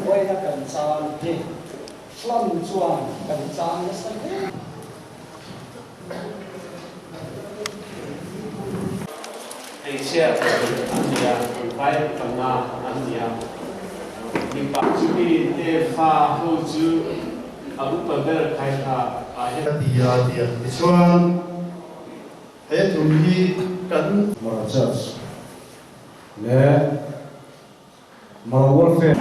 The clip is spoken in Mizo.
vawiina kan chan hi Flam chuan kan chan nasa hle. Hmeichhia pahnih an ni a, vai panga an ni a. Mipa chumi te fa ho chu a upa ber khai kha ah hian. Ka ti a ti a. Tichuan he thu hi kan. Mara Church leh Mara Welfare.